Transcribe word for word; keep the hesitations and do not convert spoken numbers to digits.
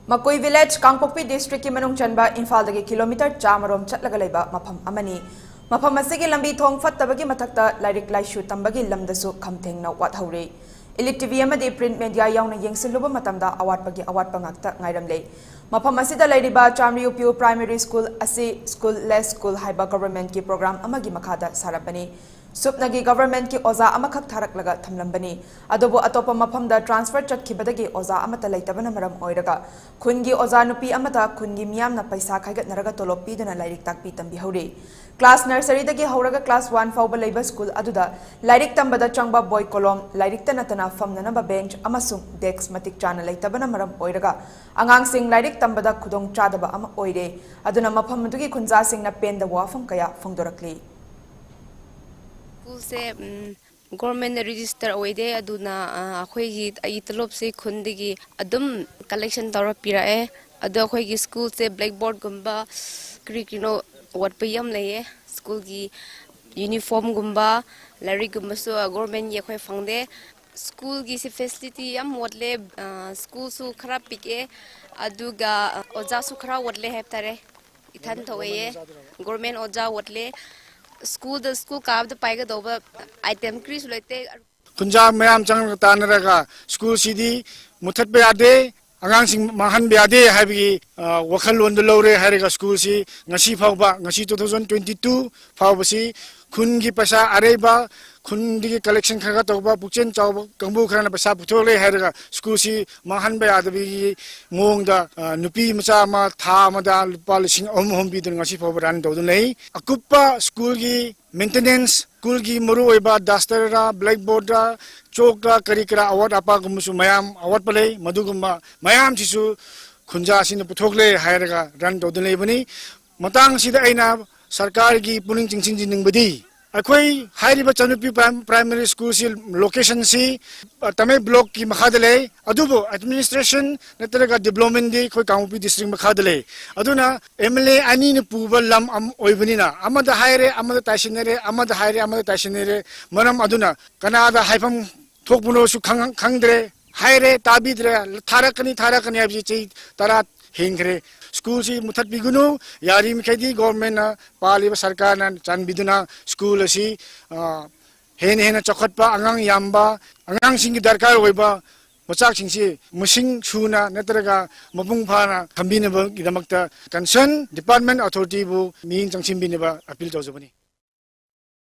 ꯃꯀꯨꯏ village, ꯀꯥꯡꯄꯣꯛꯄꯤ district ꯀꯤ ꯃꯅꯨꯡ ꯆꯟꯕ ꯏꯝꯐꯥꯜꯗꯒꯤ kilometre ꯆꯥꯃꯔꯣꯝ ꯆꯠꯂꯒ ꯂꯩꯕ ꯃꯐꯝ ꯑꯃꯅꯤ꯫ ꯃꯐꯝ ꯑꯁꯤꯒꯤ ꯂꯝꯕꯤ ꯊꯣꯡ ꯐꯠꯇꯕꯒꯤ ꯃꯊꯛꯇ ꯂꯥꯏꯔꯤꯛ ꯂꯥꯏꯁꯨ ꯇꯝꯕꯒꯤ ꯂꯝꯗꯁꯨ ꯈꯝꯊꯦꯡꯅ ꯋꯥꯠꯍꯧꯔꯤ꯫ Elite T V ꯑꯃꯗꯤ print media ꯌꯥꯎꯅ ꯌꯦꯡꯁꯤꯜꯂꯨꯕ ꯃꯇꯝꯗ ꯑꯋꯥꯠꯄꯒꯤ ꯑꯋꯥꯠꯄ ꯉꯥꯛꯇ ꯉꯥꯏꯔꯝꯂꯦ꯫ ꯃꯐꯝ ꯑꯁꯤꯗ ꯂꯩꯔꯤꯕ ꯆꯥꯝꯔꯤꯌꯨ ꯄꯤꯌꯨ primary school ꯑꯁꯤ schoolless school ꯍꯥꯏꯕ government ꯀꯤ program ꯑꯃꯒꯤ ꯃꯈꯥꯗ ꯁꯥꯔꯝꯕꯅꯤ꯫ ꯁꯨꯞꯅꯒꯤ government ꯀꯤ ꯑꯣꯖꯥ ꯑꯃꯈꯛ ꯊꯥꯔꯛꯂꯒ ꯊꯝꯂꯝꯕꯅꯤ꯫ ꯑꯗꯨꯕꯨ ꯑꯇꯣꯞꯄ ꯃꯐꯝꯗ transfer ꯆꯠꯈꯤꯕꯗꯒꯤ ꯑꯣꯖꯥ ꯑꯃꯠꯇ ꯂꯩꯇꯕꯅ ꯃꯔꯝ ꯑꯣꯏꯔꯒ ꯈꯨꯟꯒꯤ ꯑꯣꯖꯥ ꯅꯨꯄꯤ ꯑꯃꯗ ꯈꯨꯟꯒꯤ ꯃꯤꯌꯥꯝꯅ ꯄꯩꯁꯥ ꯈꯥꯏꯒꯠꯅꯔꯒ ꯇꯣꯂꯣꯞ ꯄꯤꯗꯨꯅ ꯂꯥꯏꯔꯤꯛ ꯇꯥꯛꯄꯤ ꯇꯝꯕꯤꯍꯧꯔꯤ꯫ Class nursery ꯗꯒꯤ ꯍꯧꯔꯒ class one ꯐꯥꯎꯕ ꯂꯩꯕ school ꯑꯗꯨꯗ ꯂꯥꯏꯔꯤꯛ ꯇꯝꯕꯗ ꯆꯪꯕ ꯕꯣꯏ ꯀꯣꯂꯣꯝ, ꯂꯥꯏꯔꯤꯛꯇ ꯅꯠꯇꯅ ꯐꯝꯅꯅꯕ bench ꯑꯃꯁꯨꯡ desk ꯃꯇꯤꯛ ꯆꯥꯅ ꯂꯩꯇꯕꯅ ꯃꯔꯝ ꯑꯣꯏꯔꯒ ꯑꯉꯥꯡꯁꯤꯡ ꯂꯥꯏꯔꯤꯛ ꯇꯝꯕꯗ ꯈꯨꯗꯣꯡ ꯆꯥꯗꯕ ꯑꯃ ꯑꯣꯏꯔꯦ꯫ ꯑꯗꯨꯅ ꯃꯐꯝ ꯑꯗꯨꯒꯤ ꯈꯨꯟꯖꯥꯁꯤꯡꯅ ꯄꯦꯟꯗꯕ ꯋꯥꯐꯝ ꯀꯌꯥ ꯐꯣꯡꯗꯣꯔꯛꯂꯤ꯫ School ꯁꯦ ꯎꯝ, government ꯅ register ꯑꯣꯏꯗꯦ꯫ ꯑꯗꯨꯅ ꯑ, ꯑꯩꯈꯣꯏꯒꯤ ꯑꯩꯒꯤ ꯇꯣꯂꯣꯞꯁꯦ ꯈꯨꯟꯗꯒꯤ ꯑꯗꯨꯝ collection ꯇꯧꯔ ꯄꯤꯔꯛꯑꯦ꯫ ꯑꯗꯣ ꯑꯩꯈꯣꯏꯒꯤ school ꯁꯦ blackboard ꯒꯨꯝꯕ ꯀꯔꯤ ꯀꯔꯤꯅꯣ ꯋꯥꯠꯄ ꯌꯥꯝ ꯂꯩꯌꯦ꯫ School ꯒꯤ uniform ꯒꯨꯝꯕ, ꯂꯥꯏꯔꯤꯛꯀꯨꯝꯕꯁꯨ government ꯀꯤ ꯑꯩꯈꯣꯏ ꯐꯪꯗꯦ꯫ School ꯒꯤꯁꯤ facility ꯌꯥꯝ ꯋꯥꯠꯂꯦ꯫ ꯑ, school ꯁꯨ ꯈꯔ ꯄꯤꯛꯑꯦ, ꯑꯗꯨꯒ ꯑꯣꯖꯥꯁꯨ ꯈꯔ ꯋꯥꯠꯂꯦ ꯍꯥꯏꯕ ꯇꯥꯔꯦ꯫ ꯏꯊꯟ ꯊꯣꯛꯑꯦ, government ꯑꯣꯖꯥ ꯋꯥꯠꯂꯦ꯫ School ꯗ, school ꯀꯥꯕꯗ ꯄꯥꯏꯒꯗꯧꯕ item ꯀꯔꯤꯁꯨ ꯂꯩꯇꯦ꯫ ꯈꯨꯟꯖꯥ ꯃꯌꯥꯝ ꯆꯪꯂꯒ ꯇꯥꯟꯅꯔꯒ school ꯁꯤꯗꯤ ꯃꯨꯊꯠꯄ ꯌꯥꯗꯦ, ꯑꯉꯥꯡꯁꯤꯡ ꯃꯥꯡꯍꯟꯕ ꯌꯥꯗꯦ ꯍꯥꯏꯕꯒꯤ, ꯑ, ꯋꯥꯈꯜꯂꯣꯟꯗꯨ ꯂꯧꯔꯦ ꯍꯥꯏꯔꯒ school ꯁꯤ ꯉꯁꯤ ꯐꯥꯎꯕ, ꯉꯁꯤ two thousand twenty two ꯐꯥꯎꯕꯁꯤ ꯈꯨꯟꯒꯤ ꯄꯩꯁꯥ ꯑꯔꯩꯕ, ꯈꯨꯟꯗꯒꯤ collection ꯈꯔ ꯈꯔ ꯇꯧꯕ, ꯄꯨꯛꯆꯦꯜ ꯆꯥꯎꯕ ꯀꯥꯡꯕꯨ ꯈꯔꯅ ꯄꯩꯁꯥ ꯄꯨꯊꯣꯛꯂꯦ ꯍꯥꯏꯔꯒ school ꯁꯤ ꯃꯥꯡꯍꯟꯕ ꯌꯥꯗꯕꯒꯤ ꯃꯑꯣꯡꯗ, ꯑ, ꯅꯨꯄꯤ ꯃꯆꯥ ꯑꯃ ꯊꯥ ꯑꯃꯗ ꯂꯨꯄꯥ ꯂꯤꯁꯤꯡ ꯑꯍꯨꯝ ꯑꯍꯨꯝ ꯄꯤꯗꯨꯅ ꯉꯁꯤ ꯐꯥꯎꯕ run ꯇꯧꯗꯨꯅ ꯂꯩ꯫ ꯑꯀꯨꯞꯄ school ꯒꯤ maintenance, school ꯒꯤ ꯃꯔꯨꯑꯣꯏꯕ duster ꯔ, blackboard ꯔ, chalk ꯔ, ꯀꯔꯤ ꯀꯔꯥ ꯑꯋꯥꯠ ꯑꯄꯥꯒꯨꯝꯕꯁꯨ ꯃꯌꯥꯝ ꯑꯋꯥꯠꯄ ꯂꯩ꯫ ꯃꯗꯨꯒꯨꯝꯕ ꯃꯌꯥꯝꯁꯤꯁꯨ ꯈꯨꯟꯖꯥꯁꯤꯡꯅ ꯄꯨꯊꯣꯛꯂꯦ ꯍꯥꯏꯔꯒ run ꯇꯧꯗꯨꯅ ꯂꯩꯕꯅꯤ꯫ ꯃꯇꯥꯡ ꯑꯁꯤꯗ ꯑꯩꯅ ꯁꯔꯀꯥꯔꯒꯤ ꯄꯨꯛꯅꯤꯡ ꯆꯤꯡꯁꯤꯟꯖꯅꯤꯡꯕꯗꯤ, ꯑꯩꯈꯣꯏ ꯍꯥꯏꯔꯤꯕ ꯆꯥꯟꯗꯨꯄꯤ ꯄ꯭ꯔꯥꯏꯝ-, primary school ꯁꯤ location ꯁꯤ, ꯑ, ꯇꯃꯩ block ꯀꯤ ꯃꯈꯥꯗ ꯂꯩ, ꯑꯗꯨꯕꯨ administration ꯅꯠꯇ꯭ꯔꯒ development ꯗꯤ ꯑꯩꯈꯣꯏ ꯀꯥꯡꯄꯣꯛꯄꯤ district ꯃꯈꯥꯗ ꯂꯩ꯫ ꯑꯗꯨꯅ M L A ꯑꯅꯤꯅ ꯄꯨꯕ ꯂꯝ ꯑꯃ ꯑꯣꯏꯕꯅꯤꯅ ꯑꯃꯗ ꯍꯥꯏꯔꯦ, ꯑꯃꯗ ꯇꯥꯏꯁꯤꯟꯅꯔꯦ, ꯑꯃꯗ ꯍꯥꯏꯔꯦ, ꯑꯃꯗ ꯇꯥꯏꯁꯤꯟꯅꯔꯦ꯫ ꯃꯔꯝ ꯑꯗꯨꯅ ꯀꯅꯥꯗ ꯍꯥꯏꯐꯝ ꯊꯣꯛꯄꯅꯣꯁꯨ ꯈꯪ-, ꯈꯪꯗ꯭ꯔꯦ꯫ ꯍꯥꯏꯔꯦ, ꯇꯥꯕꯤꯗ꯭ꯔꯦ, ꯊꯥꯔꯛꯀꯅꯤ, ꯊꯥꯔꯛꯀꯅꯤ ꯍꯥꯏꯕꯁꯤ ꯆꯍꯤ ꯇꯔꯥ ꯍꯦꯟꯈ꯭ꯔꯦ꯫ ꯁ꯭ꯀꯨꯜꯁꯤ ꯃꯨꯊꯠꯄꯤꯒꯅꯨ, ꯌꯥꯔꯤꯃꯈꯩꯗꯤ ꯒꯣꯔꯃꯦꯟꯅ, ꯄꯥꯜꯂꯤꯕ ꯁꯔꯀꯥꯔꯅ ꯆꯥꯟꯕꯤꯗꯨꯅ ꯁ꯭ꯀꯨꯜ ꯑꯁꯤ, ꯑ, ꯍꯦꯟꯅ ꯍꯦꯟꯅ ꯆꯥꯎꯈꯠꯄ, ꯑꯉꯥꯡ ꯌꯥꯝꯕ, ꯑꯉꯥꯡꯁꯤꯡꯒꯤ ꯗꯔꯀꯥꯔ ꯑꯣꯏꯕ ꯃꯆꯥꯛꯁꯤꯡꯁꯤ ꯃꯁꯤꯡ ꯁꯨꯅ ꯅꯠꯇ꯭ꯔꯒ ꯃꯄꯨꯡ ꯐꯥꯅ ꯊꯝꯕꯤꯅꯕꯒꯤꯗꯃꯛꯇ concern department authorityꯕꯨ ꯃꯤꯠꯌꯦꯡ ꯆꯪꯁꯤꯟꯕꯤꯅꯕ appeal ꯇꯧꯖꯕꯅꯤ꯫